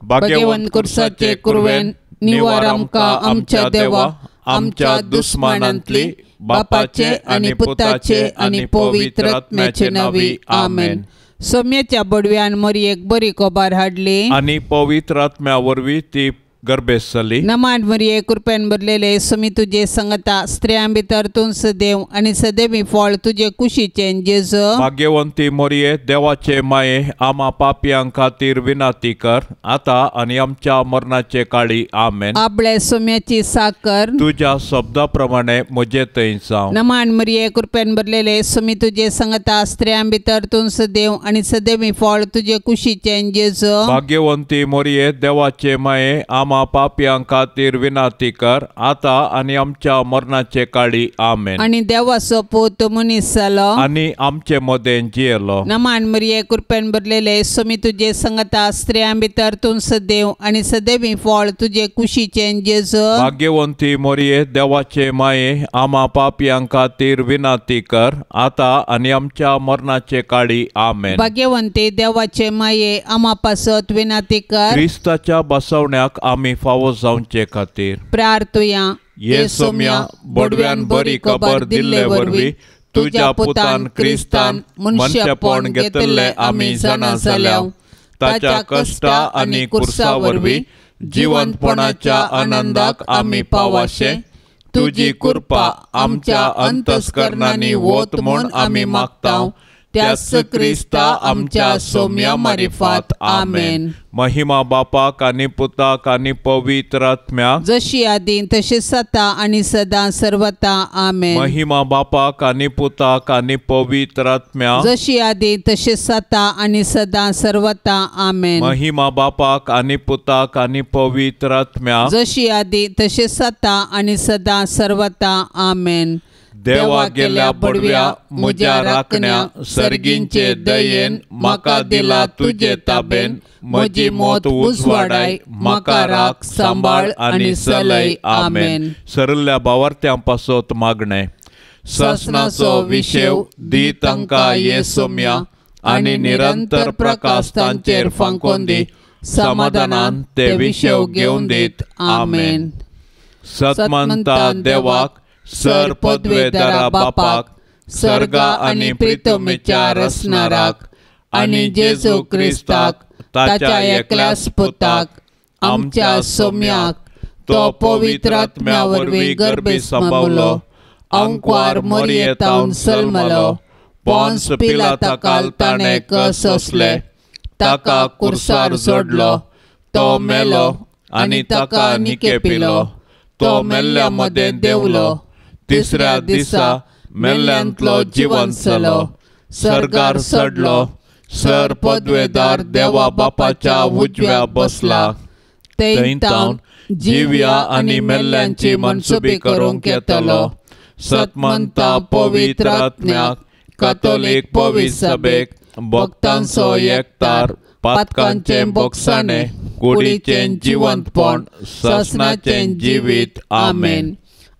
भाग्यवंत कुर्साचे कुरवेन निवार आमकां आमच्या देवा आमच्या दुस्मानांतली बापाचे आनी पुताचे आनी पवित्र आत्म्याचे नांवी आमेन. सोम्याच्या बडव्यान मोरयेक बरी खबर हाडली आनी पवित्र आत्म्या वरवीं ती गर्भेस्त जाली. नमान मरिये कृपेन भरलेले सुमी तुजे संगता स्त्रियां भितर तूं सदैव आनी सदैवी फळ तुजे कुशीचें जेजू. भाग्यवंती मोरये देवाचे माये आमा पापयां खातीर विनंती कर आतां आनी आमच्या मरणाचे काळी आमेन. आपले सोम्याची साकर तुज्या शब्दा प्रमाणे म्हजे थंय जावं. नमान मरिये कृपेन भरलेले सुमी तुजे संगता स्त्रियां भितर तूं सदैव आनी सदैवी फळ तुजे कुशीचें जेजू. भाग्यवंती मोरये देवाचे माये आमा पापयां खातीर विनंती कर आतां आनी आमच्या मरणाचे काळी आमेन. आनी देवाचो पूत मनीस जालो आनी आमचे मदें जियेलो. नमान मरिये कृपेन भरलेले सुमी तुजे संगता स्त्रियां भितर तूं सदैव आनी सदैवी फळ तुजे कुशीचें जेजू. भाग्यवंती मोरये देवाचे माये आमा पापयां खातीर विनंती कर आतां आनी आमच्या मरणाचे काळी आमेन. भाग्यवंती देवाचे माये आमा पासत विनंती कर. क्रिस्ताच्या बसवण्याक आमी फावो जावचे खातीर प्रार्थुया. ये सोम्या बडव्यान बरी खबर दिल्ले वरवीं तुज्या पुतान क्रिस्तान मनशेपण घेतिल्लें आमी जाणा जाल्या. ताच्या कश्टा आनी कुर्सा वरवीं जिवंतपणाच्या आनंदाक आमी पावाशे तुजी कृपा आमच्या अंतस्करणांनी वत म्हूण आमी मागता. त्याच क्रिस्ता आमच्या सोम्या मारिफात आमेन. महिमा बापाक आनी पुताक आनी पवित्र आत्म्याक जशी आदी तशी सता आनी सदां सर्वता आमेन. महिमा बापाक आनी पुताक आनी पवित्र आत्म्याक जशी आदी तशी सता आनी सदां सर्वता आमेन. महिमा बापाक आनी पुताक आनी पवित्र आत्म्याक जशी आदी तशी सता आनी सदां सर्वता आमेन. देवा गेल्या बडव्या म्हज्या राखण्या सर्गींचे दयेन म्हाका दिला तुजे ताबेन म्हजी मौत उजवाडाय म्हाका राख सांबाळ आनी चलय आमेन. सरल्या भावार्थ्यां पासत मागणें. सासणाचो विशेव दी तांकां ये सोम्या आनी निरंतर प्रकाश तांचेर फांकोन दी समाधानान ते विशेव घेवन दीत आमेन. सतमंता देवाक सर पदवेदारा बापाक सर्गा आनी प्रितमेच्या रसनाराक आनी जेजू क्रिस्ताक ताच्या एकल्याच पुताक आमच्या सोम्याक तो पवित्र आत्म्या वरवीं गर्भे सांबावलो अंकवार मोरयेतावन सलमलो पोन्स पिलाताकाल ताणें कसोसले ताका कुर्सार जोडलो तो मेलो आनी ताका निकेपिलो तो मेल्ल्या मदें देंवलो तिसऱ्या दिसा मेल्ल्यांतलो जिवंत जालो सर्गार चडलो सर पदवेदार देवा बापाच्या उजव्या बसला थंय तावन जिव्या आनी मेल्ल्यांची मनसुबी करूंक येतलो. सतमंता पवित्र आत्म्याक कातोलीक पवित्र सभेक भक्तांचो एकतार पातकांचें बोगसाणें कुडीचें जिवंतपण सासणाचें जिवीत आमेन.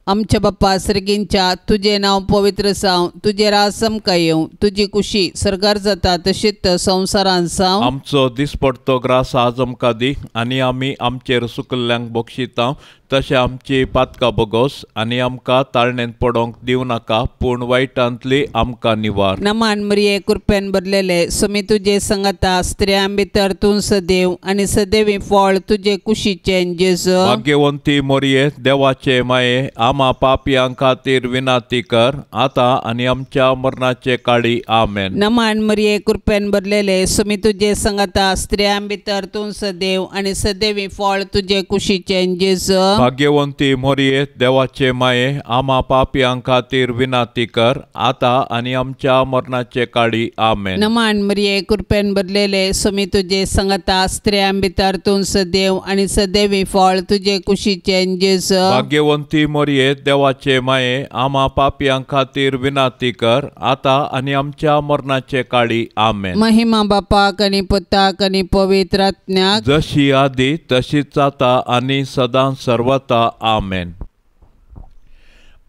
आमच्या बाप्पा सर्गींच्या तुजें नांव पवित्र जावं तुजें राज आमकां येवं तुजी कुशी सर्गार जाता तशीच संवसारांत जावं. आमचो दिसपडतो ग्रास आज आमकां दी आनी आमी आमचेर सुकल्ल्यांक बक्षिता तशें आमची पातकां बोगोस आनी आमकां ताळणेंत पडोवंक दिवं नाका पूण वायटांतली आमकां निवार. नमान मरिये कृपेन भरलेले सुमी तुजे संगता स्त्रियां भितर तूं सदैव आनी सदैवी फळ तुजे कुशीचें जेजू. भाग्यवंती मोरये देवाचे माये आमा पापयां खातीर विनंती कर आतां आनी आमच्या मरणाचे काळी आमेन. नमान मरिये कृपेन भरलेले सुमी तुजे संगता स्त्रियां भितर तूं सदैव आनी सदैवी फळ तुजे कुशीचें जेजू. भाग्यवंती मोरये देवाचे माये आमा पापयां खातीर विनंती कर आतां आनी आमच्या मरणाचे काळी आमेन. नमान मरिये कृपेन भरलेले सुमी तुजे संगता स्त्रियां भितर तूं सदैव आनी सदैवी फळ तुजे कुशीचें जेजू. भाग्यवंती मोरये देवाचे माये आमा पापयां खातीर विनंती कर आतां आनी आमच्या मरणाचे काळी आमेन. महिमा बापाक आनी पुताक आनी पवित्र आत्म्याक जशी आदी तशीच आतां आनी सदां सर्वता आमेन.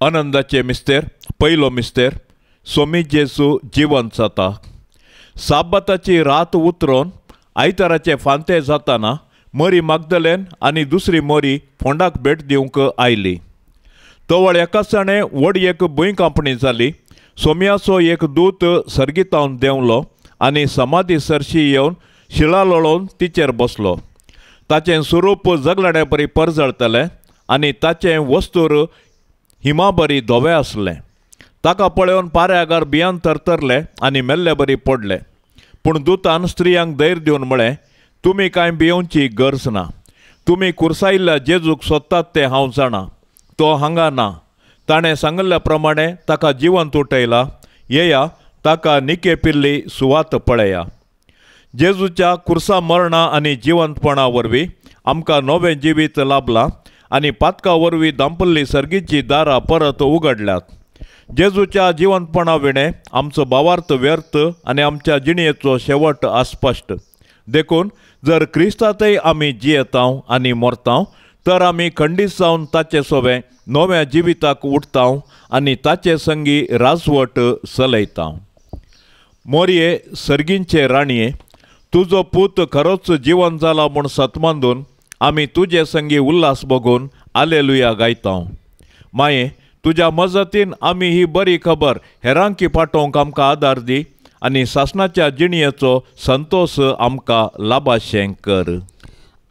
आनंदाचे मिस्तेर पयलो मिस्तेर सोमी जेजू जिवंत जाता. साबाताची रात उतरून आयताराचे फांते जाताना मरी मागदलेन आनी दुसरी मरी फोंडाक भेट दिवंक आयली. तवळ एकासाणे व्हड एक भूंयकांपणी जाली. सोम्याचो एक दूत सर्गीतावन देंवलो आनी समाधी सरशी येवन शिळा लोळोवन तिचेर बसलो. ताचें स्वरूप जगलाड्या बरी परजळतलें आनी ताचें वस्तूर हिमाबरी धवें आसलें. ताका पळोवन पाऱ्यागार भियान थरथरले आनी मेल्ले बरी पडले. पूण दुतान स्त्रियांक धैर्य दिवन म्हळें, तुमी कांय भियोवची गरज ना. तुमी कुर्सायिल्ल्या जेजूक सोदतात तें हांव जाणा. तो हांगा ना. ताणें सांगिल्ल्या प्रमाणे ताका जिवंत उठयला. येया, ताका निकेपिल्ली सुवात पळया. जेजूच्या कुर्सा मरणा आनी जिवंतपणा वरवीं आमकां नवें जिवीत लाभलां आनी पातका वरवीं दांपल्ली सर्गीची दारां परत उगडल्यात. जेजूच्या जिवंतपणा विणें आमचो भावार्थ व्यर्थ आनी आमच्या जिणेचो शेवट अस्पश्ट. देखून जर क्रिस्तांतय आमी जियेतांव आनी मरतांव तर आमी खंडीत जावन ताचे सोबें नव्या जिविताक उठतांव आनी ताचे संगी राजवट चलयतांव. मोरये सर्गींचे राणये, तुजो पूत खरोच जिवन जाला म्हूण सतमांदून आमी तुजे संगी उल्हास बघून आलेलुया गायतांव. माये, तुज्या मजतीन आमी ही बरी खबर हेरांकी पाठोवंक आमकां आदार दी आनी सासणाच्या जिणयेचो संतोश आमकां लाभाशें कर.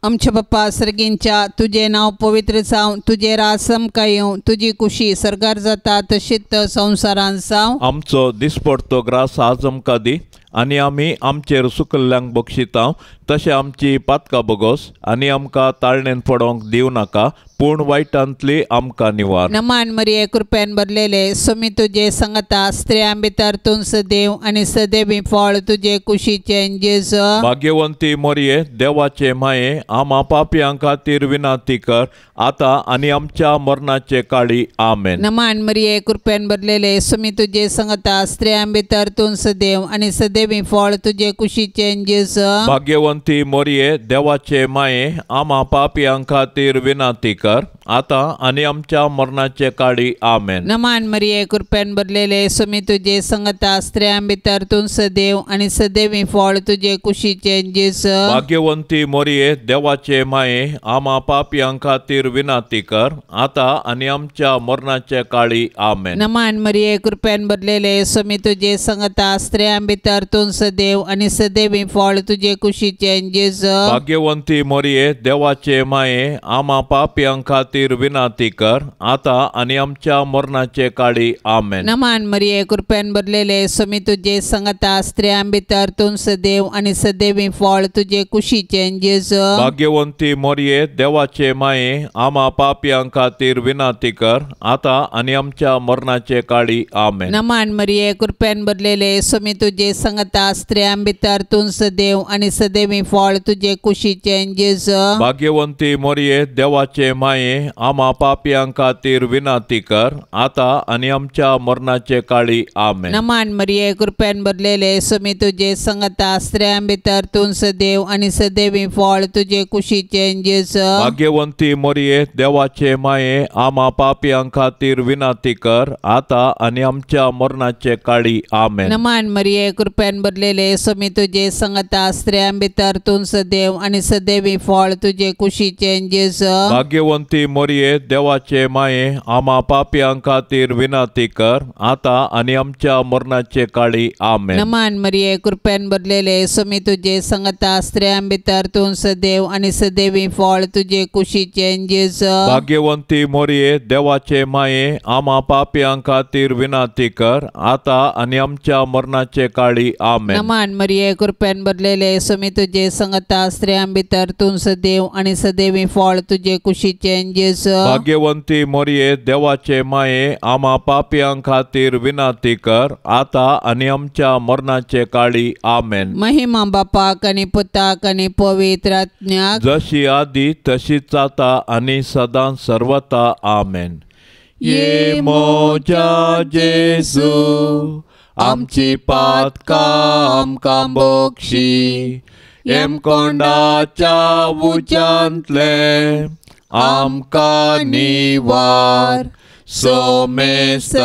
आमच्या बाप्पा सर्गींच्या, तुजें नांव पवित्र जावं, तुजें राज आमकां येवं, तुजी कुशी सर्गार जाता तशीच संवसारांत जावं. आमचो दिसपडतो ग्रास आज आमकां दी आनी आमी आमचेर सुकल्ल्यांक बक्षितांव तशें आमची पातकां बगोस आनी आमकां ताळणेन पडोवंक दिवं नाका, पूण वायटांतली आमकां निवार. नमान मरिये, कृपेन भरलेले, सुमी तुजे संगता, स्त्रियां भितर तूं सदैव आनी सदैवी फळ तुजे कुशीचें जेजू. भाग्यवंती मरिये, देवाचे माये, आमा पापयां खातीर विनंती कर आतां आनी आमच्या मरणाचे काळी. आमेन. नमान मरिये, कृपेन भरलेले, सुमी तुजे संगता, स्त्रियां भितर तूं सदैव आनी सदैवी फळ तुजे कुशीचें जेजू. भाग्यवंती मरिये, देवाचे माये, आमा पापयां खातीर विनंती कर आतां आनी आमच्या मरणाचे काळी. आमेन. नमान मरिये, कृपेन भरलेले, सुमी तुजे संगता, स्त्रियां भितर तूं सदैव आनी सदैवी फळ तुजे कुशीचें जेजू. भाग्यवंती मरिये, देवाचे माये, आमा पापयां खातीर विनंती कर आतां आनी आमच्या मरणाचे काळी. आमेन. नमान मरिये, कृपेन भरलेले, सुमी तुजे संगता, स्त्रियां भितर तूं सदैव आनी सदैवी फळ तुजे कुशीचें जेजू. भाग्यवंती मरिये, देवाचे माये, आमा पापयां खातीर विनंती कर आतां आनी आमच्या मरणाचे काळी. आमेन. नमान मरिये, कृपेन भरलेले, सुमी तुजे संगता, स्त्रियां भितर तूं सदैव आनी सदैवी फळ तुजे कुशीचें जेजू. भाग्यवंती मरिये, देवाचे माये, आमा पापयां खातीर विनंती कर आतां आनी आमच्या मरणाचे काळी. आमेन. नमान मरिये, कृपेन भरलेले, सुमी तुजे संगता, स्त्रियां भितर तूं सदैव आनी सदैवी फळ तुजे कुशीचें जेजू. भाग्यवंती मरिये, देवाचे माये, आमा पापयां खातीर विनंती कर आतां आनी आमच्या मरणाचे काळी. आमेन. नमान मरिये, कृपेन भरलेले, सुमी तुजे संगता, स्त्रियां भितर तूं सदैव आनी सदैवी फळ तुजे कुशीचें जेजू. भाग्यवंती मरिये, देवाचे माये, आमा पापयां खातीर विनंती कर आतां आनी आमच्या मरणाचे काळी. आमेन. नमान मरिये, कृपेन भरलेले, सुमी तुजे संगता, स्त्रियां भितर तूं सदैव आनी सदैवी फळ तुजे कुशीचें जेजू. भाग्यवंती मरिये, देवाचे माये, आमा पापयां खातीर विनंती कर आतां आनी आमच्या मरणाचे काळी. आमेन. नमान मरिये, कृपेन भरलेले, सुमी तुजे संगता, स्त्रियां भितर तूं सदैव आनी सदैवी फळ तुजे कुशीचें जेजू. भाग्यवंती मरिये, देवाचे माये, आमा पापयां खातीर विनंती कर आतां आनी आमच्या मरणाचे काळी. आमेन. नमान मरिये, कृपेन भरलेले, सुमी तुजे संगता, स्त्रियां भितर तूं सदैव आनी सदैवी फळ तुजे कुशीचें जेजू. भाग्यवंती मरिये, देवाचे माये, आमा पापयां खातीर विनंती कर आतां आनी आमच्या मरणाचे काळी. आमेन. महिमा बापाक आनी पुताक आनी पवित्र आत्म्याक, जशी आदी तशीच आतां आनी सदां सर्वता. आमेन. ये मोजा जेजू, आमची पातकां आमकां बक्षी, हेमकोंडाच्या उज्यांतले आमकां निवार. सोमेसत्म्या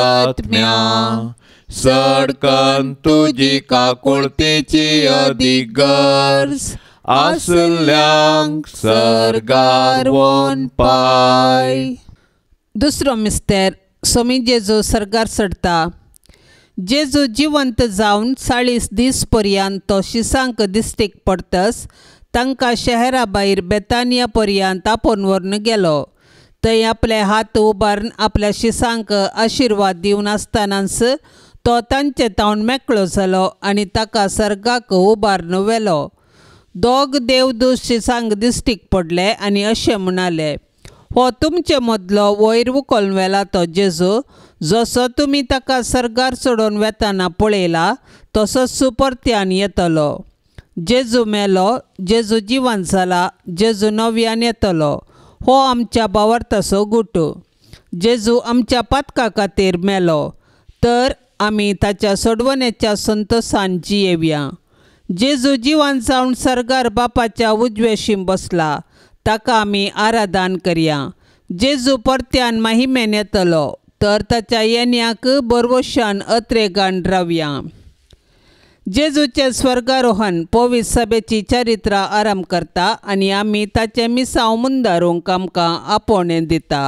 सडकन तुजी काकुळतेची अदीक गरज आसल्यांक सर्गार वोन पाय. दुसरो मिस्तेर सोमी जेजू सर्गार चडता. जेजू जिवंत जावन 40 दीस पर्यंत तो शिसांक दिश्टीक पडतस तांकां शहरा भायर बेतानिया पर्यंत आपोवन व्हरून गेलो. थंय आपले हात उबारून आपल्या शिसांक आशिर्वाद दिवन आसतनाच तो तांचे तावन मेकळो जालो आनी ताका सर्गाक उबारून व्हेलो. दोग देवदूत शिसांक दिश्टीक पडले आनी अशें म्हणाले, हो तुमचे मदलो वयर उखलून व्हेला तो जेजू, जसो तुमी ताका सर्गार चडोवन वेतना पळयला तसोच परत्यान येतलो. जेजू मेलो, जेजू जिवन जाला, जेजू नव्यान येतलो. हो आमच्या भावार्थाचो गुट. जेजू आमच्या पातका खातीर मेलो तर आमी ताच्या सोडवण्याच्या संतोशान जियेवया. जेजू जिवन जावन सर्गार बापाच्या उजवेशीं बसला, ताका आमी आराधन करया. जेजू परत्यान माहिमेन येतलो तर ताच्या येण्याक बरवशान अत्रेगान रावया. जेजूचें स्वर्गारोहण पवित्र सभेची चरित्रां आरंभ करता आनी आमी ताचें मिसांव मुंदारूंक आमकां आपोवणें दिता.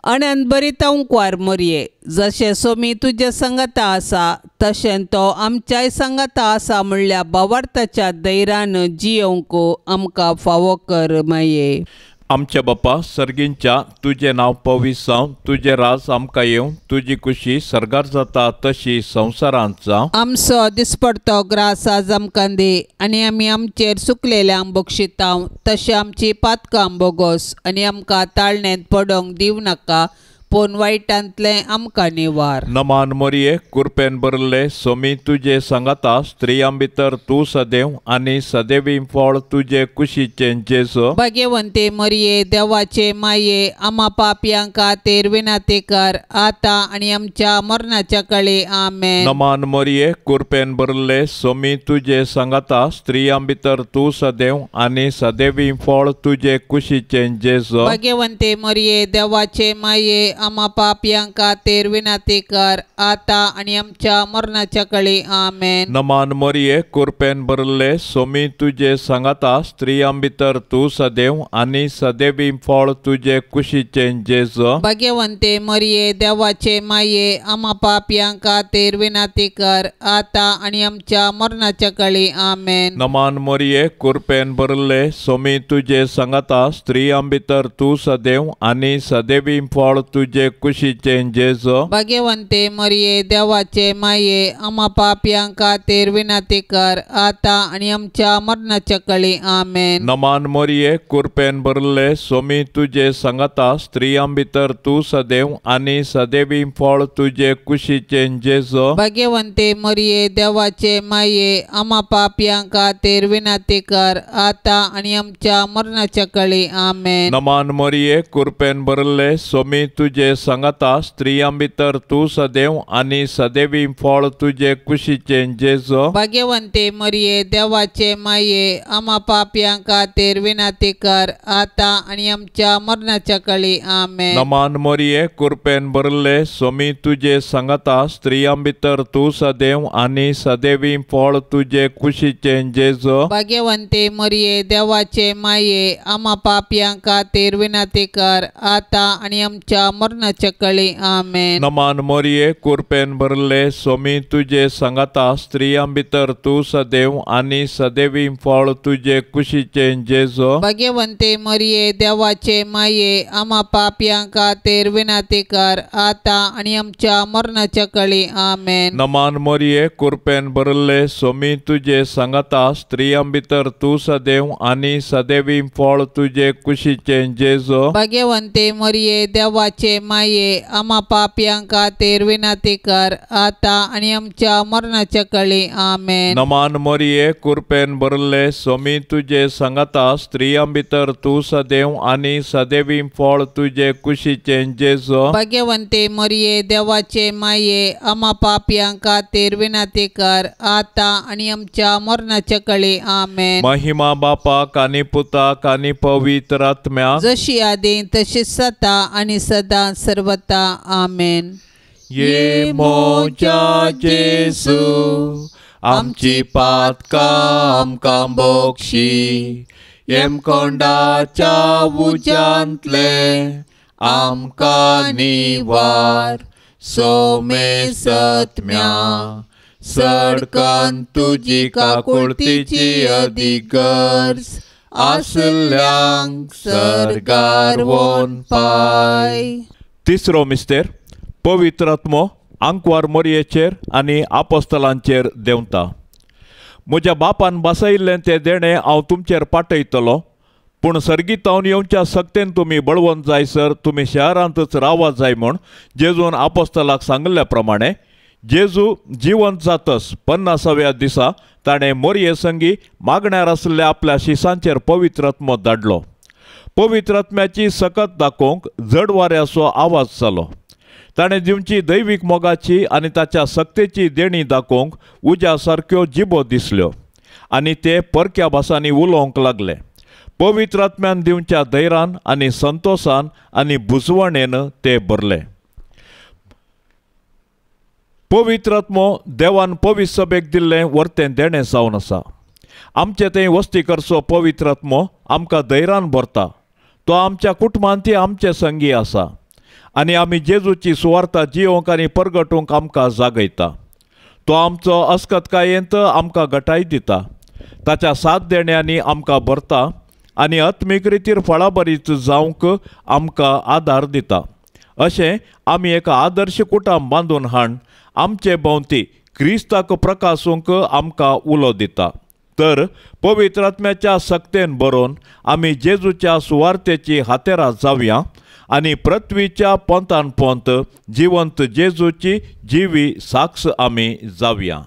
अनंत बरी उंकवार मोरये, जशें सोमी तुजे संगता आसा तशें तो आमच्याय संगता आसा म्हणल्या भावार्थाच्या धैर्यान जियोवंक आमकां फावो कर माये. आमच्या बापा सर्गींच्या, तुजें नांव पवित्र जावं, तुजें राज आमकां येवं, तुजी खुशी सर्गार जाता तशी संवसारांत जावं. आमचो दिसपडतो ग्रास आज आमकां दी आनी आमी आमचेर चुकलेल्यांक बक्षितांव तशें आमची पातकां बोगोस आनी आमकां ताळणेंत पडोवंक दिवं नाका, पूण वायटांतलें आमकां निवार. नमान मोरये, कुरपेन भरले सोमी तुजे सांगाता, स्त्रियां भितर तूं सदैव आनी सदैवी फळ तुजे कुशीचें जेजू. भाग्यवंते मोरये, देवाचे माये, आमा पापयां खातीर विनंती कर आतां आनी आमच्या मरणाच्या काळी. आमेन. नमान मोरये, कुरपेन भरले सोमी तुजे सांगाता, स्त्रियां भितर तूं सदैव आनी सदैवी फळ तुजे कुशीचें जेजू. भाग्यवंते मोरये, देवाचे माये, आमा पापयां खातीर विनंती कर आतां आनी आमच्या मरणाच्या काळी. आमेन. नमान मोरये, कुरपेन भरले सोमी तुजे सांगाता, स्त्रियां भितर तूं सदैव आनी सदैवी फळ तुजे कुशीचें जेजू. भाग्यवंते मोरये, देवाचे माये, आमा पापयां खातीर विनंती कर आतां आनी आमच्या मरणाच्या काळी. आमेन. नमान मोरये, कुरपेन भरले सोमी तुजे सांगाता, स्त्रियां भितर तूं सदैव आनी सदैवी फळ तुजे कुशीचें जेजू. भाग्यवंते मोरये, देवाचे माये, आमा पापयां खातीर विनंती कर आतां आनी आमच्या मरणाच्या काळी. आमेन. नमान मोरये, कुरपेन भरले सोमी तुजे सांगाता, स्त्रियां भितर तूं सदैव आनी सदैवी फळ तुजे कुशीचें जेजू. भाग्यवंते मोरये, देवाचे माये, आमा पापयां खातीर विनंती कर आतां आनी आमच्या मरणाच्या काळी. आमेन. नमान मोरये, कुरपेन भरले सोमी तुजे सांगाता, स्त्रियां भितर तूं सदैव आनी सदैवी फळ तुजे कुशीचें जेजू. भाग्यवंते मोरये, देवाचे माये, आमा पापयां खातीर विनंती कर आतां आनी आमच्या मरणाच्या काळी. आमेन. नमान मोरये, कुरपेन भरले सोमी तुजे सांगाता, स्त्रियां भितर तूं सदैव आनी सदैवी फळ तुजे कुशीचें जेजू. भाग्यवंते मोरये, देवाचे माये, आमा पापयां खातीर विनंती कर आतां आनी आमच्या मरणाच्या काळी. आमेन. नमान मोरये, कुरपेन भरले सोमी तुजे सांगाता, स्त्रियां भितर तूं सदैव आनी सदैवी फळ तुजे कुशीचें जेजू. भाग्यवंते मोरये, देवाचे माये, आमा पापयां खातीर विनंती कर आतां आनी आमच्या मरणाच्या काळी. आमेन. नमान मोरये, कुरपेन भरले सोमी तुजे सांगाता, स्त्रियां भितर तूं सदैव आनी सदैवी फळ तुजे कुशीचें जेजू. भाग्यवंते मोरये, देवाचे माये, आमा पापयां खातीर विनंती कर आतां आनी आमच्या मरणाच्या काळी. आमेन. नमान मोरये, कुरपेन भरले सोमी तुजे सांगाता, स्त्रियां भितर तूं सदैव आनी सदैवी फळ तुजे कुशीचें जेजू. भाग्यवंते मोरये, देवाचे माये, आमा पापयां खातीर विनंती कर आतां आनी आमच्या मरणाच्या काळी. आमेन. महिमा बापाक आनी पुताक आनी पवित्र आत्म्याक, जशी आदी तशी सदा आनी सदा सर्वता. आमेन. ये मोजा जेजू, आमची पातकां आमकां बोक्षी येमकोंडाच्या उज्यांतले आमकां निवार सोमेसत्म्या सडकन तुजी काकुळतीची अदीक गरज आसल्यांक सर्गार वोन पाय. तिसरो मिस्तेर पवित्र आत्मो आंकवार मोरयेचेर आनी आपोस्तलांचेर देंवता. म्हज्या बापान बसयिल्लें तें देणें हांव तुमचेर पाठयतलो, पूण सर्गीतावन येवच्या सक्तेन तुमी बळवंत जायसर तुमी शहरांतच रावा जाय म्हूण जेजून आपोस्तलाक सांगिल्ल्या प्रमाणे जेजू जिवंत जातस 50व्या दिसा ताणें मोरये संगी मागण्यार आशिल्ल्या आपल्या शिसांचेर पवित्र आत्मो धाडलो. पवित्र आत्म्याची सकत दाखोवंक जड वाऱ्याचो आवाज जालो. ताणें दिवची दैवीक मोगाची आनी ताच्या सक्तेची देणी दाखोवंक उज्या सारक्यो जिबो दिसल्यो आनी ते परक्या भासांनी उलोवंक लागले. पवित्र आत्म्यान दिवच्या धैर्यान आनी संतोसान आनी बुजवणेन ते भरले. पवित्र आत्मो देवान पवित्र सभेक दिल्लें वर्तें देणें जावन आसा. आमचे थंय वस्ती करचो पवित्र आत्मो आमकां धैर्यान भरता. तो आमच्या कुटुंबांत आमचे संगी आसा आनी आमी जेजूची सुवार्ता जियोंक आनी परगटूंक आमकां जागयता. तो आमचो अस्कतकायेंत आमकां गटाय दिता. ताच्या साथ देण्यांनी आमकां भरता आनी आत्मीक रितीर फळाबरीच जावंक आमकां आदार दिता. अशें आमी एक आदर्श कुटुंब बांदून हाण आमचे भोंवती क्रिस्ताक प्रकासूंक आमकां उलो दिता. तर पवित्र आत्म्याच्या सक्तेन बरोवन आमी जेजूच्या सुवार्तेची हातेरां जावया आनी पृथ्वीच्या पोंतान पोंत जिवंत जेजूची जिवी साक्ष आमी जावया.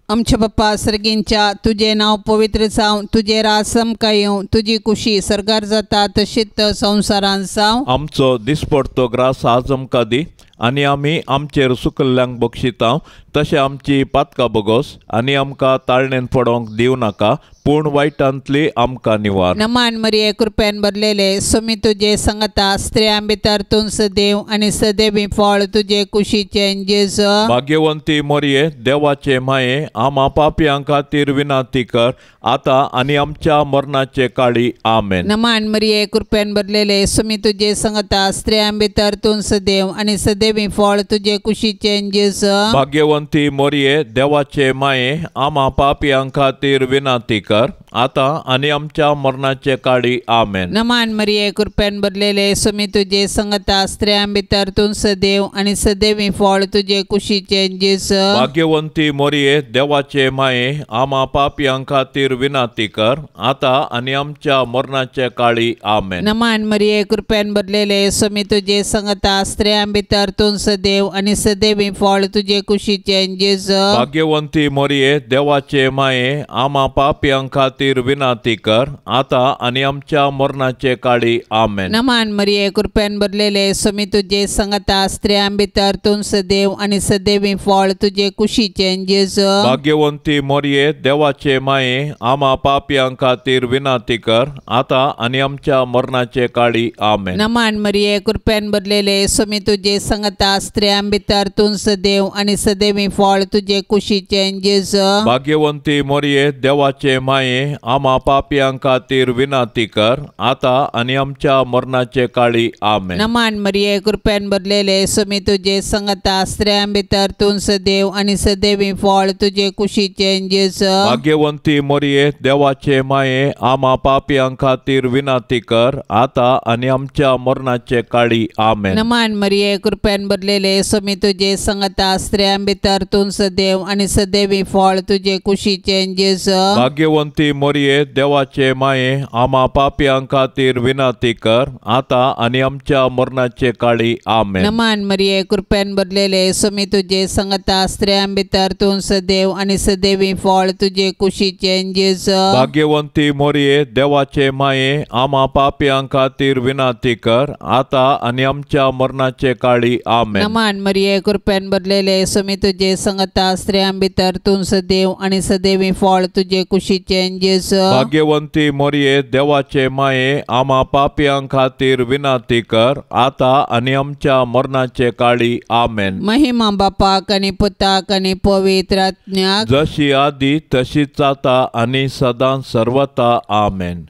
आमच्या बाप्पा सर्गींच्या तुजें नांव पवित्र जावं, तुजें राज आमकां येवं, तुजी कुशी सर्गार जाता तशीच संवसारांत जावं. आमचो दिसपडतो ग्रास आज आमकां दी आनी आमी आमचेर सुकल्ल्यांक बक्षिता तशें आमची पातकां बगोस आनी आमकां ताळणेन पडोवंक दिवं नाका, पूण वायटांतली आमकां निवार. नमान मरिये कृपेन भरलेले सुमी तुजे संगता, स्त्रियां भितर तूं सदैव आनी सदैवी फळ तुजे कुशीचें जेजू. भाग्यवंती मोरये देवाचे माये आमा पापयां खातीर विनंती कर आतां आनी आमच्या मरणाचे काळी. आमेन. नमान मरिये कृपेन भरलेले सुमी तुजे संगता, स्त्रियां भितर तूं सदैव आनी सदैवी फळ तुजे कुशीचें जेजू. भाग्यवंती मोरये देवाचे माये आमा पापयां खातीर विनंती कर आतां आनी आमच्या मरणाचे काळी. आमेन. नमान मरिये कृपेन भरलेले सुमी तुजे संगता, स्त्रियां भितर तूं सदैव आनी सदैवी फळ तुजे कुशीचें जेजू. भाग्यवंती मोरये देवाचे माये आमा पापयां खातीर विनंती कर आतां आनी आमच्या मरणाचे काळी. आमेन. नमान मरिये कृपेन भरलेले सुमी तुजे संगता, स्त्रियां भितर तूं सदैव आनी सदैवी फळ तुजे कुशीचें जेजू. भाग्यवंती मोरये देवाचे माये आमा पापयां खातीर विनंती कर आतां आनी आमच्या मरणाचे काळी. आमेन. नमान मरिये कृपेन भरलेले सुमी तुजे संगता, स्त्रियां भितर तूं सदैव आनी सदैवी फळ तुजे कुशीचें जेजू. भाग्यवंती मोरये देवाचे माये आमा पापयां खातीर विनंती कर आतां आनी आमच्या मरणाचे काळी. आमेन. नमान मरिये कृपेन भरलेले सुमी तुजे संगता, स्त्रियां भितर तूं सदैव आनी सदैवी फळ तुजे कुशीचें जेजू. भाग्यवंती मोरये देवाचे माये आमा पापयां खातीर विनंती कर आतां आनी आमच्या मरणाचे काळी. आमेन. नमान मरिये कृपेन भरलेले सुमी तुजे संगता, स्त्रियां भितर तूं सदैव आनी सदैवी फळ तुजे कुशीचें जेजू. भाग्यवंती मोरये देवाचे माये आमा पापयां खातीर विनंती कर आतां आनी आमच्या मरणाचे काळी. आमेन. नमान मरिये कृपेन भरलेले सुमी तुजे संगता, स्त्रियां भितर तूं सदैव आनी सदैवी फळ तुजे कुशीचें जेजू. भाग्यवंती मोरये देवाचे माये आमा पापयां खातीर विनंती कर आतां आनी आमच्या मरणाचे काळी. आमेन. नमान मरिये कृपेन भरलेले सुमी तुजे संगता, स्त्रियां भितर तूं सदैव आनी सदैवी फळ तुजे कुशीचें जेजू. भाग्यवंती मोरये देवाचे माये आमा पापयां खातीर विनंती कर आतां आनी आमच्या मरणाचे काळी. आमेन। नमान मरिये कृपेन भरलेले स्वामी तुजे संगता, स्त्रियां भितर तूं सदैव आनी सदैवी फळ तुजे कुशीचें जेजू। भाग्यवंती मोरये देवाचे माये, आमा पापयां खातीर विनंती कर आता आनी आमच्या मरणाचे काळी। आमेन। महिमा बापाक आनी पुताक आनी पवित्र आत्म्याक, जशी आदी तशीच आता आनी सदां सर्वता। आमेन।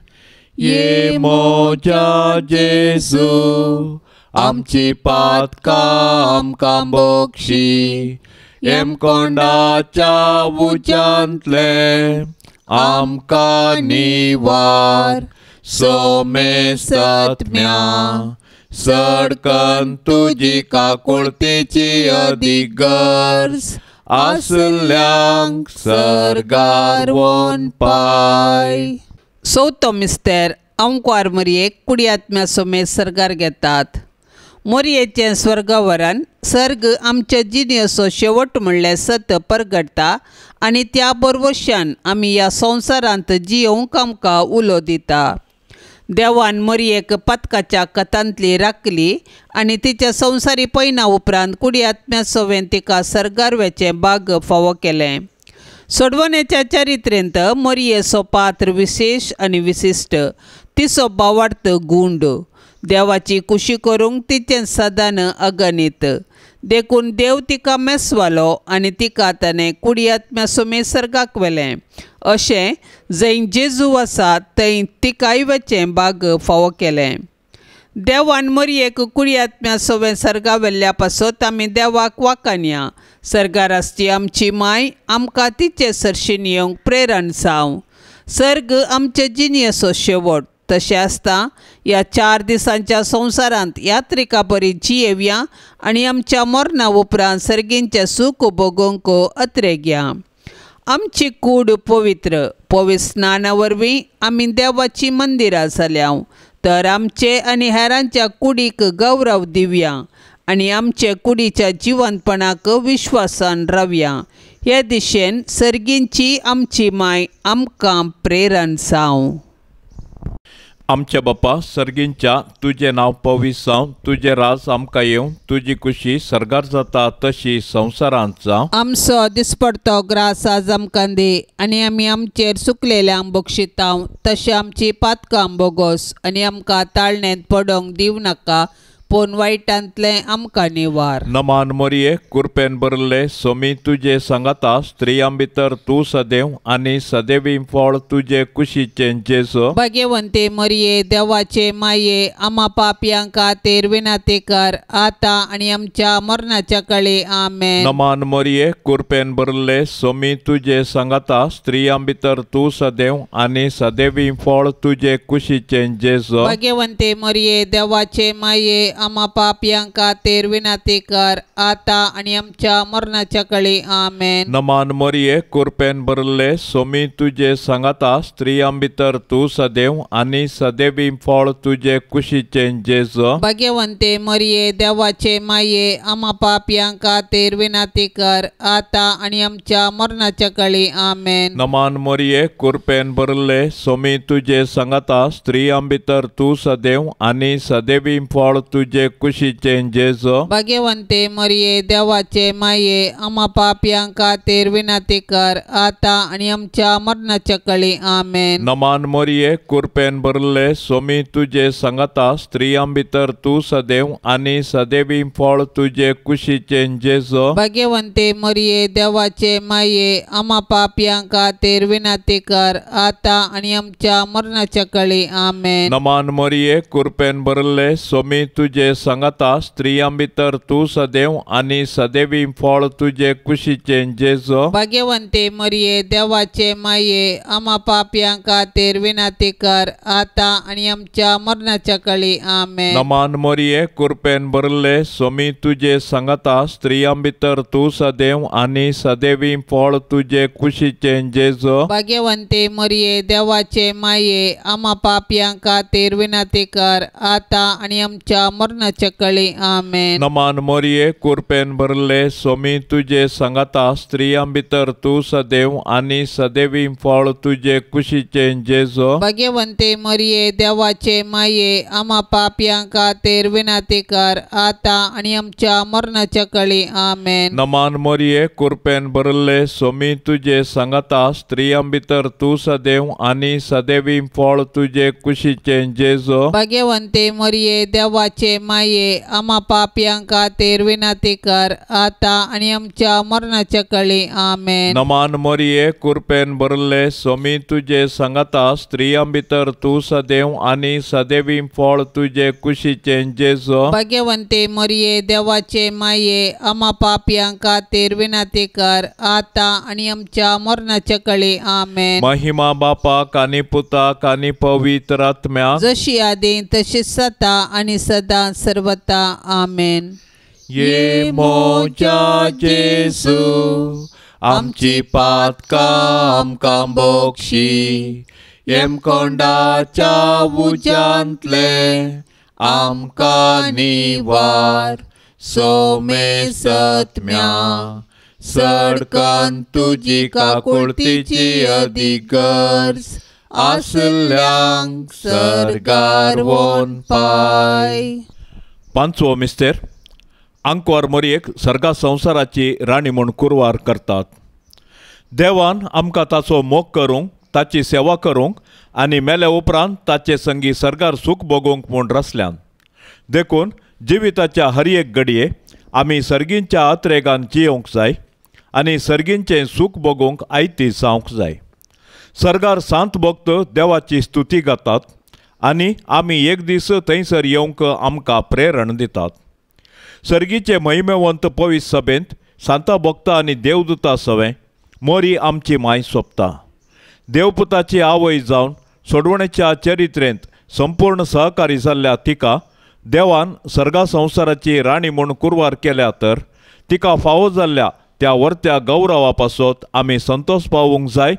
ये मोजा जेजू आमची पातकां आमकां बक्षी, हेमकोंडाच्या उज्यांतले आमकां निवार, सोमेसत्म्या सडकन तुजी काकुळतेची अदीक गरज आसल्यांक सर्गार वोन पाय। चवथो मिस्तेर अंकवार मोरयेक कुडी आत्म्या सोमेत सर्गार घेतात। मोरयेचें स्वर्गवरण सर्ग आमच्या जिणेचो शेवट म्हणल्यार सत परगटता आनी त्या बरवशान आमी ह्या संवसारांत जियोवंक आमकां उलो दिता। देवान मोरयेक पातकाच्या कथांतली राखली आनी तिच्या संवसारी पयना उपरांत कुडी आत्म्या सोवेन तिका सर्गार वेचें भाग फावो केलें। सोडवण्याच्या चरित्रेंत मोरयेचो पात्र विशेश आनी विशिश्ट, तिचो भावार्थ गुंड, देवाची कुशी करूंक तिचें सदान अगणीत, देखून देव तिका मेसवालो आनी तिका ताणें कुडी आत्म्या सोमेत सर्गाक व्हेलें। अशें जंय जेजू आसा थंय तिकाय वचें भाग फावो केलें। देवान मोरयेक कुडी आत्म्या सोवें सर्गा व्हेल्ल्या पासत आमी देवाक वाखाणया। सर्गार आसची आमची माय आमकां तिचे सरशीन येवंक प्रेरण जावं। सर्ग आमचे जिणेचो शेवट, तशें आसता ह्या 4 दिसांच्या संवसारांत यात्रिका बरी जियेवया आनी आमच्या मरणा उपरांत सर्गींचें सूख भोगोवंक अत्रेगया। आमची कूड पवित्र पवित्र स्नाना वरवीं आमी देवाची मंदिरां जाल्या, तर आमचे आनी हेरांच्या कुडीक गौरव दिवया आनी आमचे कुडीच्या जिवंतपणाक विश्वासान रावया। हे दिशेन सर्गींची आमची माय आमकां प्रेरण जावं। आमच्या बापा सर्गींच्या तुजें नांव पवित्र जावं, तुजें राज आमकां येवं, तुजी कुशी सर्गार जाता तशी संवसारांत जावं। आमचो दिसपडतो ग्रास आज आमकां दी आनी आमी आमचेर सुकलेल्यांक बक्षितांव तशें आमची पातकां बोगोस आनी आमकां ताळणेंत पडोवंक दिवं नाका, पूण वायटांतलें आमकां निवार। नमान मोरये कृपेन भरले स्वामी तुजे सांगाता, स्त्रियां भितर तूं सदैव आनी सदैवी फळ तुजे कुशीचें जेजू। भाग्यवंती मोरये देवाचे माये, आमा पापयां खातीर विनंती कर आता आनी आमच्या मरणाच्या काळी। आमेन। नमान मोरये कृपेन भरले स्वामी तुजे सांगाता, स्त्रियां भितर तूं सदैव आनी सदैवी फळ तुजे कुशीचें जेजू। भाग्यवंती मोरये देवाचे माये, आमा पापयां खातीर विनंती कर आता आनी आमच्या मरणाच्या काळी। आमेन। नमान मोरये कृपेन भरले स्वामी तुजे सांगाता, स्त्रियां भितर तूं सदैव आनी सदैवी फळ तुजे कुशीचें जेजू। भाग्यवंती मोरये देवाचे माये, आमा पापयां खातीर विनंती कर आता आनी आमच्या मरणाच्या काळी। आमेन। नमान मोरये कृपेन भरले स्वामी तुजे सांगाता, स्त्रियां भितर तूं सदैव आनी सदैवी फळ तुजे कुशीचें जेजू। भाग्यवंती मोरये देवाचे माये, आमा पापयां खातीर विनंती कर आता आनी आमच्या मरणाच्या काळी। आमेन। नमान मोरये कृपेन भरले स्वामी तुजे सांगाता, स्त्रियां भितर तूं सदैव आनी सदैवी फळ तुजे कुशीचें जेजू। भाग्यवंती मोरये देवाचे माये, आमा पापयां खातीर विनंती कर आता आनी आमच्या मरणाच्या काळी। आमेन। नमान मोरये कृपेन भरले स्वामी तुजे सांगाता, स्त्रियां भितर तूं सदैव आनी सदैवी फळ तुजे कुशीचें जेजू। भाग्यवंती मोरये देवाचे माये, आमा पापयां खातीर विनंती कर आता आनी आमच्या मरणाच्या काळी। आमेन। नमान मोरये कृपेन भरले स्वामी तुजे सांगाता, स्त्रियां भितर तूं सदैव आनी सदैवी फळ तुजे कुशीचें जेजू। भाग्यवंती मोरये देवाचे माये, आमा पापयां खातीर विनंती कर आता आनी आमच्या मरणाच्या मरणाच्या कळी आमेन. नमान मोरये कुरपेन भरले सोमी तुजे सांगाता स्त्रियां भितर तूं सदैव आनी सदैवी फळ तुजे कुशीचें जेजो. भाग्यवंते मरिये देवाचे माये आमा पापयां खातीर विनंती कर आतां आनी आमच्या मरणाच्या कळी आमेन. नमान मोरये कुरपेन भरले सोमी तुजे सांगाता स्त्रियां भितर तूं सदैव आनी सदैवी फळ तुजे कुशीचें जेजो. भाग्यवंते मरिये देवाचे माये आमा पापयां खातीर विनंती कर आतां आनी आमच्या मरणाच्या कळी आमेन. नमान मोरये कुरपेन भरले सोमी तुजे सांगाता स्त्रियां भितर तूं सदैव आनी सदैवी फळ तुजे कुशीचें जेजो. भाग्यवंते मरिये देवाचे माये आमा पापयां खातीर विनंती कर आतां आनी आमच्या मरणाच्या कळी आमेन. महिमा बापाक आनी पुताक आनी पवित्र आत्म्याक, जशी आदी तशी सदा आनी सदा सर्वता आमेन. ये मोजा जेसू आमची पातकां आमकां बोक्षी, येमकोंडाच्या उज्यांतले आमकां निवार, सोमे सत्म्या सडकन तुजी काकुळतीची अदीक गरज आसल्यांक सर्गार वोन पाय. पांचवो मिस्तेर आंकवार मोरयेक सर्गा संवसाराची राणी म्हूण कुरवार करतात. देवान आमकां ताचो मोग करूंक, ताची सेवा करूंक आनी मेल्या उपरांत ताचे संगी सर्गार सूख भोगूंक म्हूण रचल्यान. देखून जिविताच्या हर एक घडये आमी सर्गींच्या अत्रेगान जियोवंक जाय आनी सर्गींचें सूख भोगूंक आयती जावंक जाय. सर्गार सांत भक्त देवाची स्तुती गातात आनी आमी एक दीस थंयसर येवंक आमकां प्रेरण दितात. सर्गीचे महिमेवंत पवित्र सभेंत सांता भक्ता आनी देवदूता सवें मोरी आमची माय सोंपता. देवपुताची आवय जावन सोडवणेच्या चरित्रेंत संपूर्ण सहकारी जाल्ल्या तिका देवान सर्गा संवसाराची राणी म्हूण कुरवार केल्या तर तिका फावो जाल्ल्या त्या वर्त्या गौरवा पासत आमी संतोष पावूंक जाय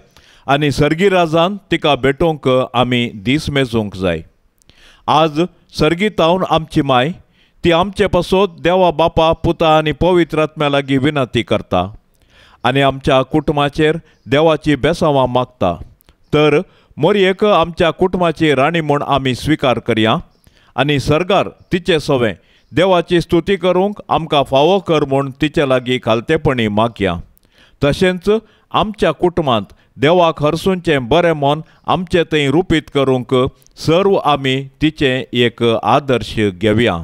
आनी सर्गी राजान तिका भेटोवंक आमी दीस मेजूंक जाय. आज सर्गीतावन आमची माय ती आमचे पासत देवा बापा पुता आनी पवित्र आत्म्या लागीं विनंती करता आनी आमच्या कुटुंबाचेर देवाची बेसांवां मागता. तर मोरयेक आमच्या कुटुंबाची राणी म्हूण आमी स्विकार करया आनी सर्गार तिचे सवें देवाची स्तुती करूंक आमकां फावो कर म्हूण तिचे लागीं खालतेपणी मागया. तशेंच आमच्या कुटुंबांत देवाक हरसूंचें बरें मन आमचे थंय रुपीत करूंक सर्व आमी तिचें एक आदर्श घेवया.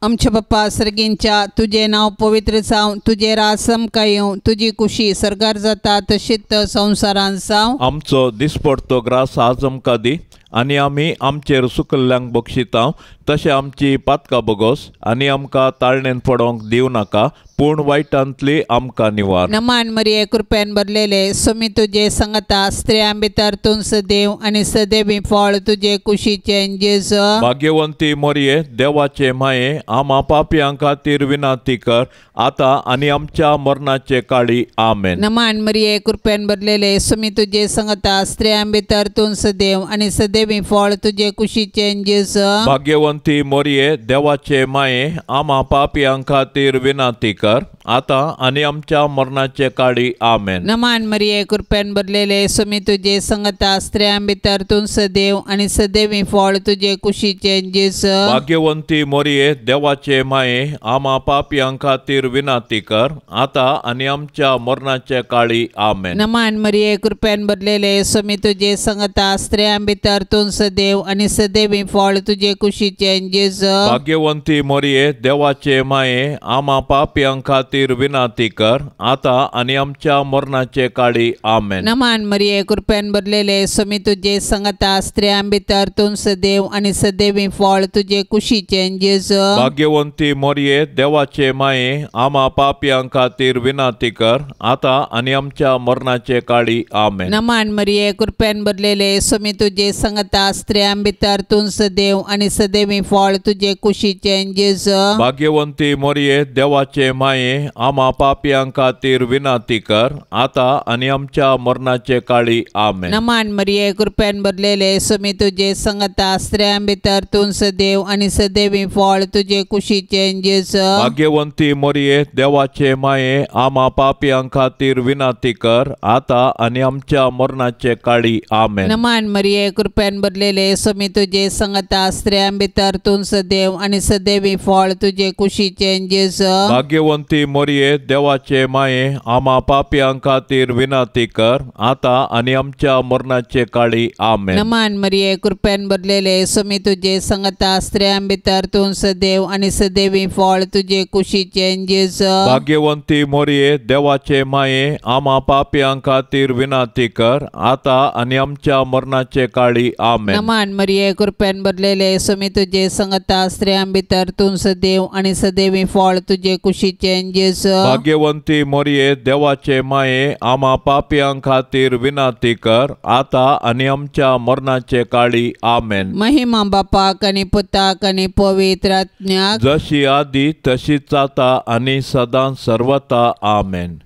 आमच्या बाप्पा सर्गींच्या तुजें नांव पवित्र जावं, तुजें राज आमकां येवं, तुजी कुशी सर्गार जाता तशीच संवसारांत जावं. आमचो दिसपडतो ग्रास आज आमकां दी आनी आमी आमचेर सुकल्ल्यांक बक्षिता तशें आमची पातकां बोगोस आनी आमकां ताळणेन पडोवंक दिवं नाका, पूण वायटांतली आमकां निवार. नमान मरिये कृपेन भरलेले सोमी तुजे संगता, स्त्रियां भितर तूं सदैव आनी सदैवी फळ तुजे कुशीचें जेजू. भाग्यवंती मोरये देवाचे माये आमा पापयां खातीर विनंती कर आतां आनी आमच्या मरणाचे काळी आमेन. नमान मरिये कृपेन भरलेले सोमी तुजे संगता, स्त्रियां भितर तूं सदैव आनी सदैवी फळ तुजे कुशीचें जेजू. भाग्यवंती मोरये देवाचे माये आमा पापयां खातीर विनंती कर आतां आनी आमच्या मरणाचे काळी आमेन. नमान मरिये कृपेन भरलेले सोमी तुजे संगता, स्त्रियां भितर तूं सदैव आनी सदैवी फळ तुजे कुशीचें जेजू. भाग्यवंती मोरये देवाचे माये आमा पापयां खातीर विनंती कर आतां आनी आमच्या मरणाचे काळी आमेन. नमान मरिये कृपेन भरलेले सोमी तुजे संगता, स्त्रियां भितर तूं सदैव आनी सदैवी फळ तुजे कुशीचें जेजू. भाग्यवंती मोरये देवाचे माये आमा पापयां खातीर विनंती कर आतां आनी आमच्या मरणाचे काळी आमेन. नमान मरिये कृपेन भरलेले सोमी तुजे संगता, स्त्रियां भितर तूं सदैव आनी सदैवी फळ तुजे कुशीचें जेजू. भाग्यवंती मोरये देवाचे माये आमा पापयां खातीर विनंती कर आतां आनी आमच्या मरणाचे काळी आमेन. नमान मरिये कृपेन भरलेले सोमी तुजे संगता, स्त्रियां भितर तूं सदैव आनी सदैवी फळ तुजे कुशीचें जेजू. भाग्यवंती मोरये देवाचे माये आमा पापयां खातीर विनंती कर आता आनी आमच्या मरणाचे काळी आमेन। नमान मरिये कृपेन भरलेले स्वामी तुझे संगता स्त्रियां भितर तूं सदैव आनी सदैवी फळ तुझे कुशीचे जेजू। भाग्यवंती मरिये देवाचे माये आमा पापयां खातीर विनंती कर आता आनी आमच्या मरणाचे काळी आमेन। नमान मरिये कृपेन भरलेले स्वामी तुझे संगता स्त्रियां भितर तूं सदैव आनी सदैवी फळ तुझे कुशीचे जेजू। भाग्यवंती मरिये देवाचे माये आमा पापयां खातीर विनंती कर आता आनी आमच्या मरणाचे काळी आमेन। नमान मरिये कृपेन भरलेले स्वामी तुझे संगता स्त्रियां भितर तूं सदैव आनी सदैवी फळ तुझे कुशीचे जेजू। भाग्यवंती मरिये देवाचे माये आमा पापयां खातीर विनंती कर आता आनी आमच्या मरणाचे काळी आमेन। नमान मरिये कृपेन भरलेले स्वामी तुझे संगता स्त्रियां भितर तूं सदैव आनी सदैवी फळ तुझे कुशीचे जेजू। भाग्यवंती मरिये देवाचे माये आमा पापयां खातीर विनंती कर आता आनी आमच्या मरणाचे काळी आमेन। महिमा बापाक आनी पुताक आनी पवित्र आत्म्याक, जशी आदी तशीच आता आनी सदां सर्वता आमेन।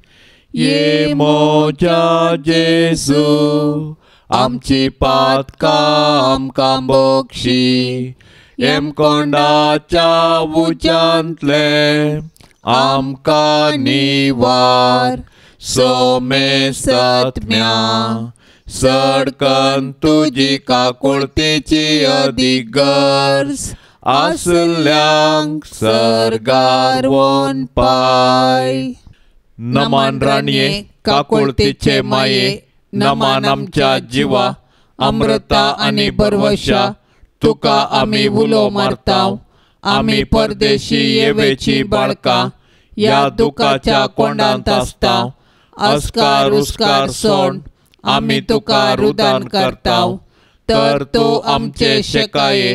ये मोजा जेजू आमची पातकां आमकां बक्षी, हेमकोंडाच्या उज्यांतले आमकां निवार, सोमेसत्म्या सडकन तुजी काकुळतेची अदीक गरज आसल्यांक सर्गार वोन पाय। नमान राणये काकुळतेचे माये, नमान आमच्या जिवा अमृता आनी बरवशा, तुका आमी उलो मारताव। आमी परदेशी येवेची बाळकां ह्या दुखाच्या कोंडांत आसता, अस्कार उस्कार सोड आमी तुका रुदान करताव। तर तूं आमचे शेकाये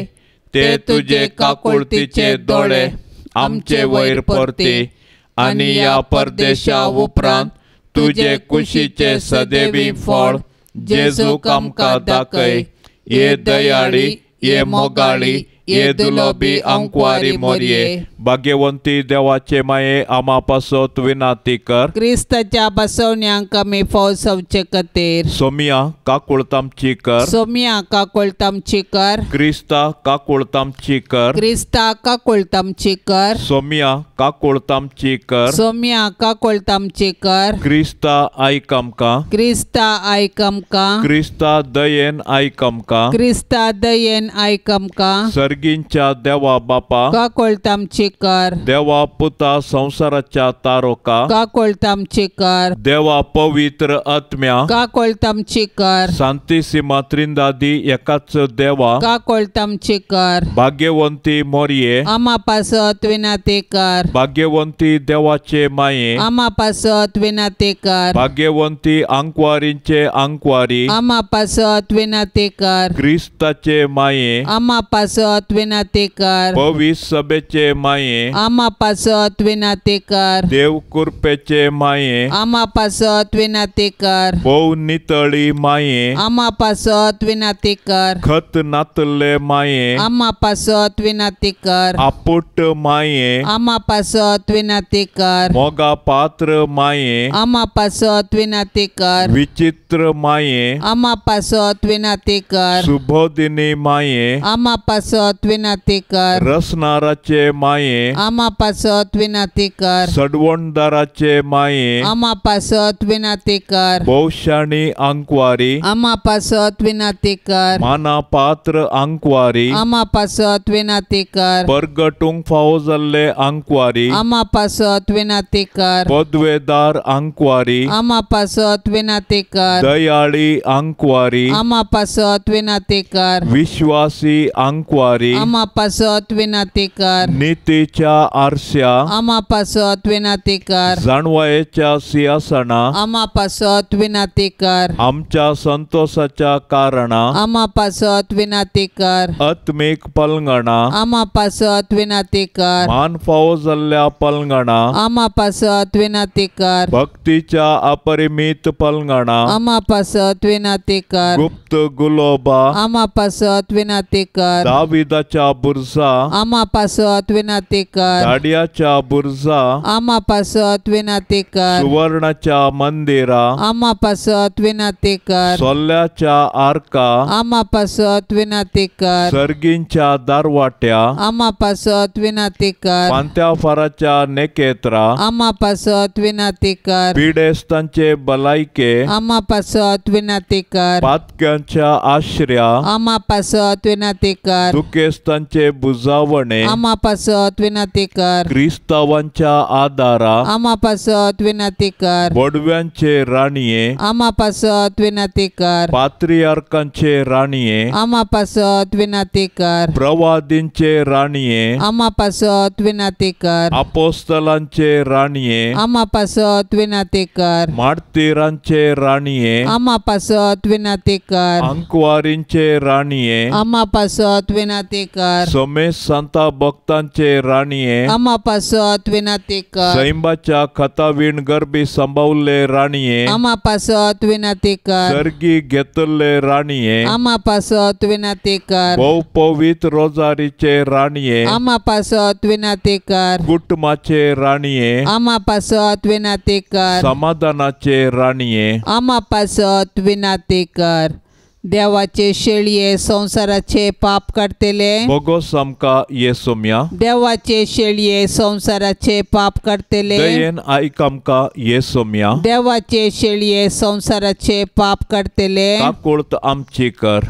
ते तुजे काकुळतीचे दोळे आमचे वयर परती आनी ह्या परदेशा उपरांत तुजे कुशीचे सदैवी फळ जेजूक आमकां दाखय। हे दयाळी, हे मोगाळी, ये दुलोबी अंकवारी मोरये, भाग्यवंती देवाचे माये आमा पासत विनंती कर। क्रिस्ताच्या बसवण्यांक आमी फौजवचे खातीर। सोमिया काकुळतामची कर। सोमिया काकुळतामची कर। क्रिस्ता काकुळतामची कर। क्रिस्ता काकुळतामची कर। सोमिया काकुळतामची कर। सोमिया काकुळतामची कर। क्रिस्ता आयक आमकां। क्रिस्ता आयक आमकां। क्रिस्ता दयेन आयक आमकां। क्रिस्ता दयेन आयक आमकां। सर्गींच्या देवा बापा काकुळतामची कर। देवा पुता संवसाराच्या तारोका काकुळतामची कर। देवा पवित्र आत्म्या काकुळतामची कर। सांतिसिमा त्रिंदादी एकाच देवा काकुळतामची कर। भाग्यवंती मोरये आमा पासत विनंती कर। भाग्यवंती देवाचे माये आमा पासत विनंती कर। भाग्यवंती आंकवारींचे आंकवारी आमा पासत विनंती कर। क्रिस्ताचे माये आमा पासत विनंती कर। पवित्र सभेचे माये आमा पासत विनंती कर। देव कृपेचे माये आमा पासत विनंती कर। भोव नितळी माये आमा पासत विनंती कर। खत नातले माये आमा पासत विनंती कर। आपुट माये आमा पासत विनंती कर। मोगा पात्र माये आमा पासत विनंती कर। विचित्र माये आमा पासत विनंती कर। सुबोधिनी माये आमा पासत विनंती कर। रसनाराचे माये आमा पासत विनंती कर। सडवणदाराचे माये आमा पासत विनंती कर। भोवशाणी आंकवारी आमा पासत विनंती कर। माना पात्र आंकवारी आमा पासत विनंती कर। परगटूंक फावो जाल्ले आंकवारी आमा पासत विनंती कर। पदवेदार आंकवारी आमा पासत विनंती कर। दयाळी आंकवारी आमा पासत विनंती कर। विश्वासी आंकवारी आमा पासत विनंती कर। नितीच्या आरश्या आमा पासत विनंती कर। जाणवायेच्या सिंहासना आमा पासत विनंती कर। आमच्या संतोषाच्या कारणा आमा पासत विनंती कर। आत्मीक पलंगणा आमा पासत विनंती कर। मान फावो जाल्ल्या पलंगणा आमा पासत विनंती कर। भक्तीच्या अपरिमित पलंगणा आमा पासत विनंती कर। गुप्त गुलोबा आमा पासत विनंती कर। दाविदाच्या दाविदाच्या बुरजा आमा पासत विनाती कर। दाडियाच्या बुरजा आमा पासत विनाती कर। सुवर्णाच्या मंदिरा आमा पासत विनाती कर। सोल्ल्याच्या आर्का आमा पासत विनाती कर। सर्गींच्या दारवाट्या आमा पासत विनाती कर। पांत्याफाराच्या नेकेत्रा आमा पासत विनाती कर। पिडेस्तांचे बलायके आमा पासत विनाती कर। पातक्यांच्या आश्र्या आमा पासत विनाती कर। दुखेस्तांचे बुजावणे आमा पासत विनाती कर। क्रिस्तावांच्या आदारा आमा पासत विनाती कर। बोडव्यांचे राणये आमा पासत विनाती कर। पात्रियार्कांचे राणये आमा पासत विनाती कर। प्रवादींचे राणये आमा पासत विनाती कर। अपोस्तलांचे राणये आमा पासत विनाती कर। मार्तीरांचे राणये आमा पासत विनाती कर। अंकवारींचे राणये आमा पासत विनाती कर। समेत संता भक्तांचे राणये आमा पासत विनाती कर। सैंबाच्या खतावीण गर्भी संभावले राणये आमा पासत विनाती कर। सर्गी घेतले राणये आमा पासत विनाती कर। भोव पवित्र रोजारीचे राणये आमा पासत विनाती कर। कुटुंबाचे राणये आमा पासत विनाती कर। समाधानाचे राणये आमा पासत विनाती कर। देवाचे शेळये संसाराचे पाप काडतले बोगोस आमकां येसोम्या। देवाचे शेळये संसाराचे पाप काडतले दयेन आयक आमकां येसोम्या। देवाचे शेळये संसाराचे पाप काडतले काकुळत आमची कर।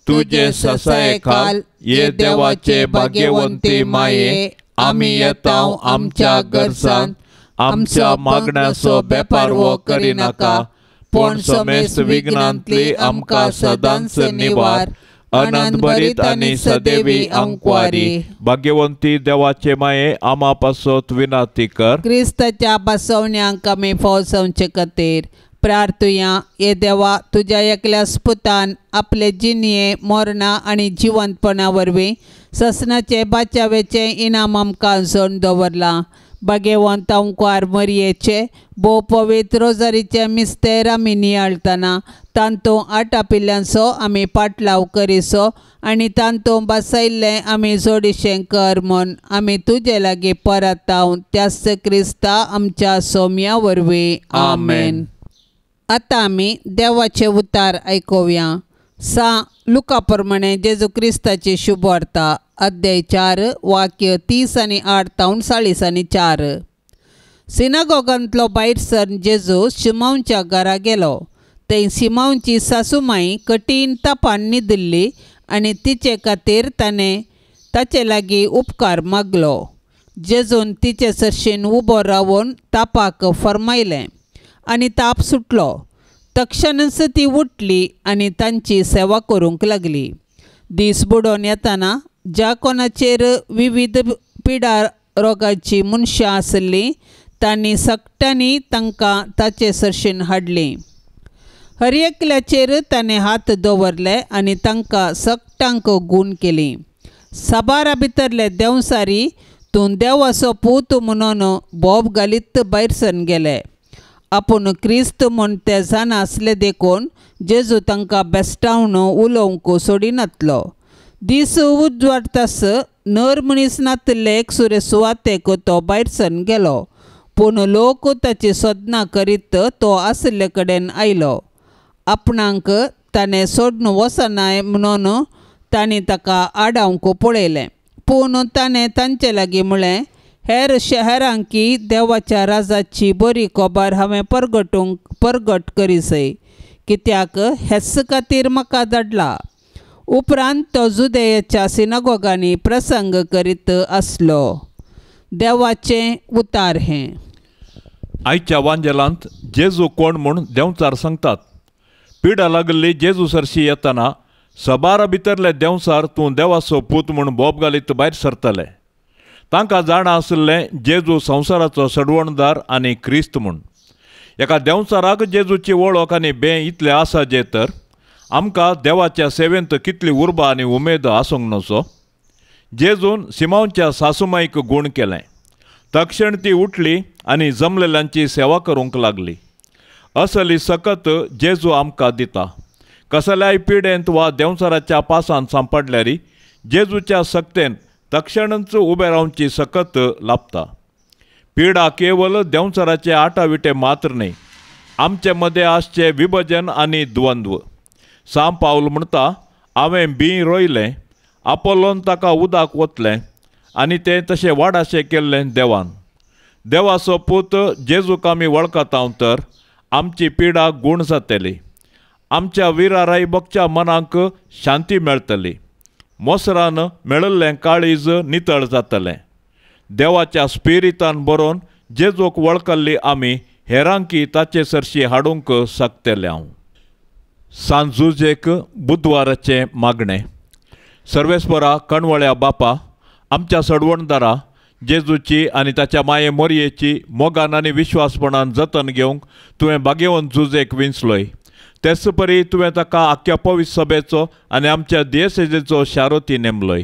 तुजे ससायेखाल ये देवाचे भाग्यवंती माये आमी येता आमच्या गरजान आमच्या मागण्याचो बेपारवो करिनाका पूण समेस्त विघ्नांतली आमकां सदांच निवार। अनंत भरीत आनी सदैवी अंकवारी भाग्यवंती देवाचे माये आमा पासत विनाती कर। क्रिस्ताच्या बसवण्यांक आमी फौजवचे खातीर प्रार्थुया। ये देवा तुज्या एकल्या स्पुतान आपले जिणये मरणा आनी जिवंतपणा वरवीं ससनाचे बाचावेचें इनाम आमकां जोडून दवरलां। भाग्यवंत अंकवार मरयेचे भोव पवित्र रोजारीचे मिस्तेर आमी नियाळतना तांतूं आटापिल्ल्यांचो आमी पाटलाव करिसो आनी तांतूं बसयल्लें आमी जोडिशें कर म्हूण आमी तुजे लागीं परतावन त्याच क्रिस्ता आमच्या सोम्या वरवीं आमेन। आतां आमी देवाचे उतार आयकुया। सा लुका प्रमाणे जेजू क्रिस्ताची शुभवार्ता अध्याय 4 वाक्य 30 आनी 8 तावन 40 आनी 4। सिनागोगांतलो भायर सरन जेजू शिमांवच्या घरा गेलो। थंय शिमांवची सासूमाई कठीण तापान न्हिदिल्ली आनी तिचे खातीर ताणें ताचे लागीं उपकार मागलो। जेजून तिचे सरशीन उबो रावन तापाक फर्मायलें आनी ताप सुटलो। तक्षणच ती उठली आनी तांची सेवा करूंक लागली। दीस बुडोवन येतना ज्या कोणाचेर विविध पिडा रोगाची मनशां आसलीं तांणी सगट्यांनी तांकां ताचे सरशीन हाडलीं। हर एकल्याचेर ताणें हात दवरले आनी तांकां सगट्यांक गूण केली। साबारा भितरले देंवसारी तूं देवाचो पूत म्हणून बोब घालीत भायर सरन गेले। आपूण क्रिस्त म्हूण ते जाणा आसले देखून जेजू तांकां बेस्टावन उलोवंक सोडिनातलो। दीस उजवाडतास नर मनीस नातिल्ले एकसुरे सुवातेक तो भायर सरन गेलो। पूण लोक ताची सोदनां करीत तो आशिल्ले कडेन आयलो। आपणाक ताणें सोडून वचनाय म्हणून तांणी ताका आडावंक पळयलें। पूण ताणें तांचे लागीं म्हळें, हेर शहरांकी देवाच्या राजाची बरी खबर हांवें परगट करीसय, कित्याक हेच खातीर म्हाका धाडला। उपरांत तो जुदेयाच्या सिनागोगांनी प्रसंग करीत आसलो। देवाचें उतार हें। आयच्या वांजेलांत जेजू कोण म्हूण देंवचार सांगतात। पिडा लागिल्ली जेजू सरशी येतना सबारा भितरले देंवचार तूं देवाचो पूत म्हूण बोब घालीत भायर सरतले। तांकां जाणा आशिल्लें जेजू संवसाराचो सडवणदार आनी क्रिस्त म्हूण। एका देंवचाराक जेजूची वळख आनी बें इतलें आसा जे तर आमकां देवाच्या सेवेंत कितली उर्बा आनी उमेद आसूंक नजो। जेजून सिमांवच्या सासूमाईक गूण केलें। तक्षण ती उठली आनी जमलेल्यांची सेवा करूंक लागली। असली सकत जेजू आमकां दिता। कसल्याय पिडेंत वा देंवचाराच्या पासांत सांपडल्यारी जेजूच्या सक्तेन तक्षणच उबें रावची सकत लाभता. पिडा केवल देंवचाराचे आटाविटे मात्र न्हय, आमचे मदें आसचें विभजन आनी द्वंद्व. सांव पावल म्हणटा, हांवें बीं रोयलें, आपोलोन ताका उदक ओतलें आनी तें तशें वाडाशें केल्लें देवान. देवाचो पूत जेजूक आमी वळखता तर आमची पिडा गूण जातली, आमच्या विराराय बगच्या मनाक शांती मेळटली, मोसरान मेळिल्लें काळीज नितळ जातलें. देवाच्या स्पिरितान बरोवन जेजूक वळखल्ली आमी हेरांकी ताचे सरशी हाडूंक शकतले. हांव सांजुजेक बुधवाराचें मागणें. सर्वेस्परा कणवळ्या बापा, आमच्या सडवणदारा जेजूची आनी ताच्या माये मोरयेची मोगान आनी विश्वासपणान जतन घेवंक तुवें भाग्यवंत जुजेक विंचलोय. तेच परी तुवें ताका आख्ख्या पवित्र सभेचो आनी आमच्या दियेसेजेचो शारोती नेमलोय.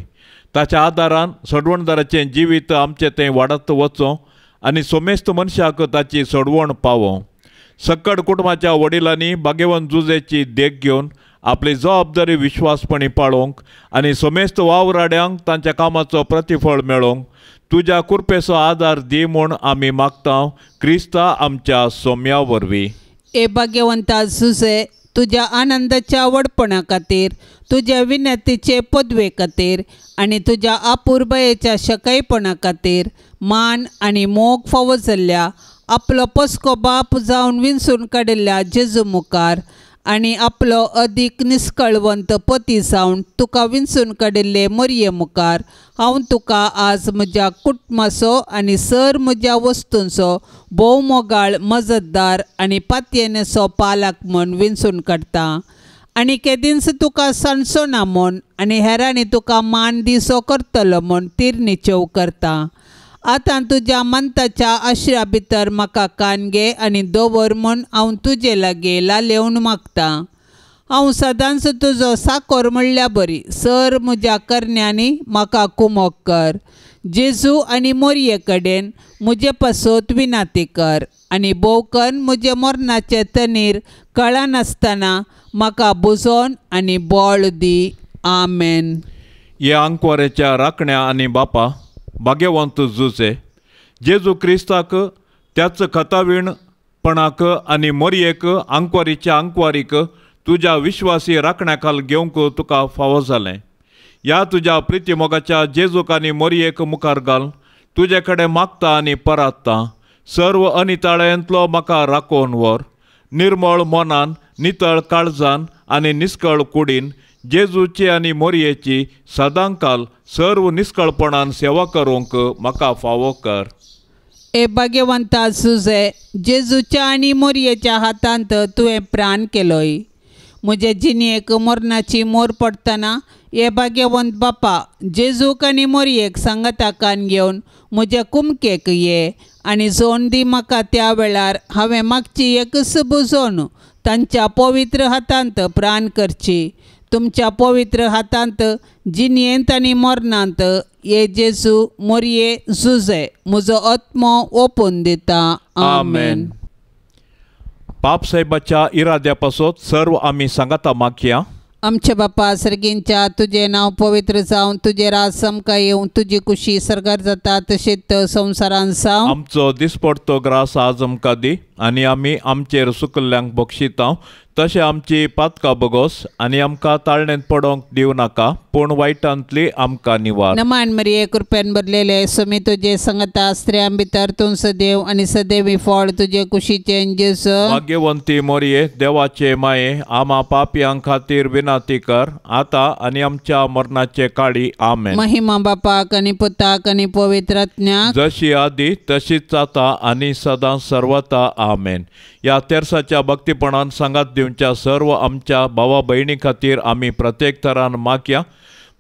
ताच्या आदारान सडवणदाराचें जिवीत आमचें तें वाडत वचों आनी सोमेस्त मनशाक ताची सडवण पावों. सक्कड कुटुंबाच्या वडिलांनी भाग्यवंत जुजेची देख घेवन आपली जबाबदारी विश्वासपणी पाळोवंक आनी सोमेस्त वावराड्यांक तांच्या कामाचो प्रतिफळ मेळोवंक तुज्या कृपेचो आदार दी म्हूण आमी मागता, क्रिस्ता आमच्या सोम्या वरवीं. ए भाग्यवंता जुजे, तुज्या आनंदाच्या व्हडपणा खातीर, तुज्या विनंतीचे पदवे खातीर आनी तुज्या अपुरबायेच्या शकयपणा खातीर मान आनी मोग फावो जाल्ल्या आपलो पस्को बाप जावन विंचून काडिल्ल्या जेजू मुखार आनी आपलो अदीक निस्कळवंत पती जावन तुका विंचून काडिल्ले मोरये मुखार हांव तुका आज म्हज्या कुटुंबाचो आनी सर म्हज्या वस्तूंचो भोव मोगाळ मजतदार आनी पातयेनेचो पालक म्हूण विंचून काडटा आनी केदींच तुका सांडचो ना म्हूण आनी हेरांनी तुका मान दिसो करतलो म्हूण तिरनिचेव करता. आतां तुज्या मंताच्या आश्रा भितर म्हाका कान घे आनी दवर म्हूण हांव तुजे लागीं लालेवन मागतां. हांव सदांच तुजो साकोर म्हणल्या बरी सर म्हज्या करण्यांनी म्हाका कुमोक कर. जेजू आनी मोरये कडेन म्हजे पासत विनाती कर आनी भोवकन म्हजे मरणाचे तनीर कळनासतना म्हाका बुजोवन आनी बळ दी. आमेन. ह्या आंकवारेच्या राखण्या आनी बापा भाग्यवंत जुजे, जेजू क्रिस्ताक त्याच खतावीणपणाक आनी मोरयेक आंकवारीच्या आंकवारीक तुज्या विश्वासी राखण्याखाल घेवंक तुका फावो जालें. ह्या तुज्या प्रितीमोगाच्या जेजूक आनी मोरयेक मुखार घाल, तुजे कडेन मागता आनी परातता. सर्व अनिताळ्यांतलो म्हाका राखोवन व्हर. निर्मळ मनान, नितळ काळजान आनी निस्कळ कुडीन जेजूची आनी मोरयेची सदांकाल सर्व निस्कळपणान सेवा करूंक म्हाका फावो कर. ए भाग्यवंता जुजे, जेजूच्या आनी मोरयेच्या हातांत तुवें प्राण केलोय. म्हजे जिणेक मरणाची मोर पडटना हे भाग्यवंत बापा, जेजूक आनी मोरयेक सांगाता कान घेवन म्हजे कुमकेक ये आनी जोन दी म्हाका त्या वेळार हांवें मागची एकच बुजोवन तांच्या पवित्र हातांत प्राण करची. तुमच्या पवित्र हातांत जिणेंत आनी मरणांत ये जेजू मोरये जुजे म्हजो आत्मो ओपून दिता. आमेन. पाप साहेबाच्या इराद्या पासत सर्व आमी सांगाता मागया. आमच्या बापा सर्गींच्या, तुजें नांव पवित्र जावं, तुजें राज आमकां येवं, तुजी कुशी सर्गार जाता तशेंच संवसारान जावं. आमचो दिसपडतो ग्रास आज आमकां दी आनी आमी आमचेर सुकल्ल्यांक बक्षिता तशें आमची पातकां बगोस आनी आमकां ताळणेंत पडोवंक दिवं नाका, पूण वायटांतली आमकां निवार. नमान मरिये, कृपेन भरलेले, स्वामी तुजे संगता, स्त्रियां भितर तूं सदैव आनी सदैवी फळ तुजे कुशीचें जेजू. भाग्यवंती मोरये, देवाचे माये, आमा पापयां खातीर विनंती कर आतां आनी आमच्या मरणाचे काळी. आमेन. महिमा बापाक आनी पुताक आनी पवित्र आत्म्याक, जशी आदी तशीच आतां आनी सदां सर्वता. आमेन. ह्या तेरसाच्या भक्तीपणान सांगात दिवच्या सर्व आमच्या भावा भयणी खातीर आमी प्रत्येक तरान मागया.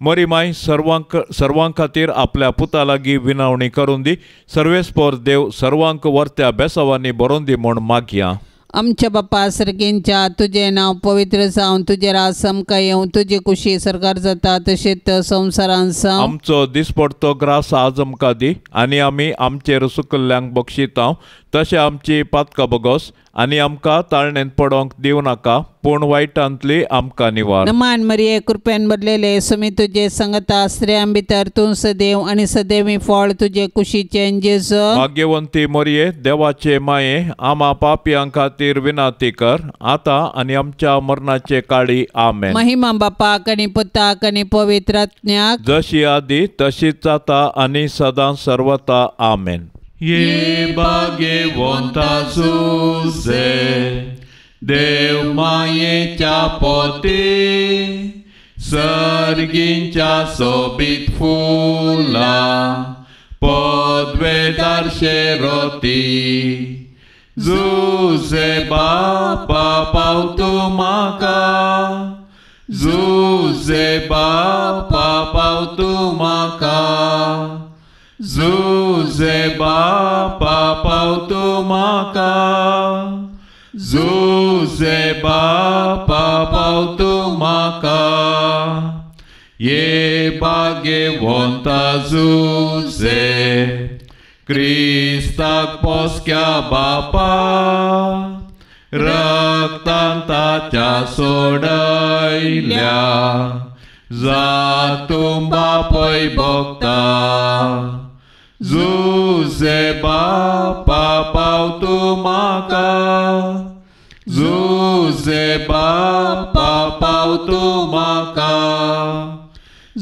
मरी माय सर्वां खातीर आपल्या पुता लागीं विनवणी करून दी. सर्वेस्पर देव सर्वांक वर्त्या बेसावांनी बरोवन दी म्हूण मागया. आमच्या बापा सर्गींच्या, तुजें नांव पवित्र जावं, तुजें राज आमकां येवं, तुजी कुशी सर्गार जाता तशेंच संवसारान जावं. आमचो दिसपडतो ग्रास आज आमकां दी आनी आमी आमचेर सुकल्ल्यांक बक्षिता तशें आमची पातकां बोगोस आनी आमकां ताळणेंत पडोंक दिवं नाका पूण वायटांतली आमकां निवार. नमान मरिये कृपेन भरलेले सुमी तुजे संगता स्त्रियां भितर तूं सदैव आनी सदैवी फळ तुजे कुशीचें जेजू. भाग्यवंती मरिये देवाचे माये आमा पापयां खातीर विनंती कर आतां आनी आमच्या मरणाचे काळी. आमेन. महिमा बापाक आनी पुताक आनी पवित्र आत्म्याक जशी आदी तशीच जाता आनी सदां सर्वता. आमेन. ये भाग्यवंता जुझे देव मायेच्या पोती सर्गींच्या सोबीत फुलां पदवेदारशे रोती जुझे बापा पावतू म्हाका जुझे बापा पावतू म्हाका जुझे बापा पावतू म्हाका जुझे बापा पावतू म्हाका. ये भाग्यवंता जुझे क्रिस्ताक पोसक्या बापा रक्तान ताच्या सोडयल्या जातूं बापय भोगता जुझे बापा पावतू म्हाका जुझे बापा पावतू म्हाका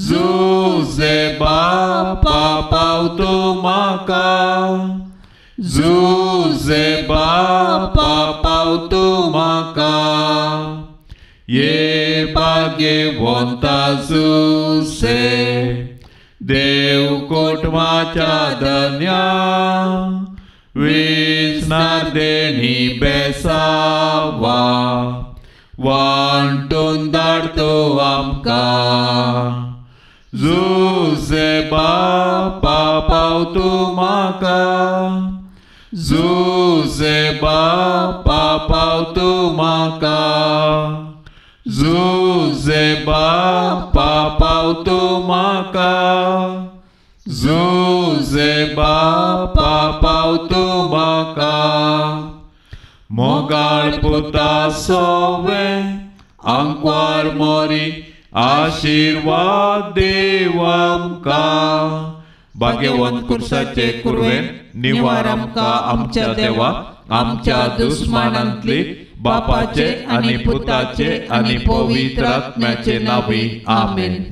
जुझे बापा पावतू म्हाका जुझे बापा पावतू म्हाका. ये भाग्यवंता जुझे देव कोटमाच्या धन्या विसनार देणी बेसावा वांटून धाडतो आमकां जुझे बापा पावतू म्हाका जुझे बापा पावतू म्हाका जुझे बापा पावतू म्हाका जुझे बापा पावतू म्हाका. मोगाळ पुता सोवे आंकवार मोरी आशिर्वाद देव आमकां. भाग्यवंत कुर्साचे कुरवेन निवार आमकां आमच्या देवा आमच्या दुस्मानांतली बापाचे आनी पुताचे आनी पवित्र आत्म्याचे नांवी. आमेन.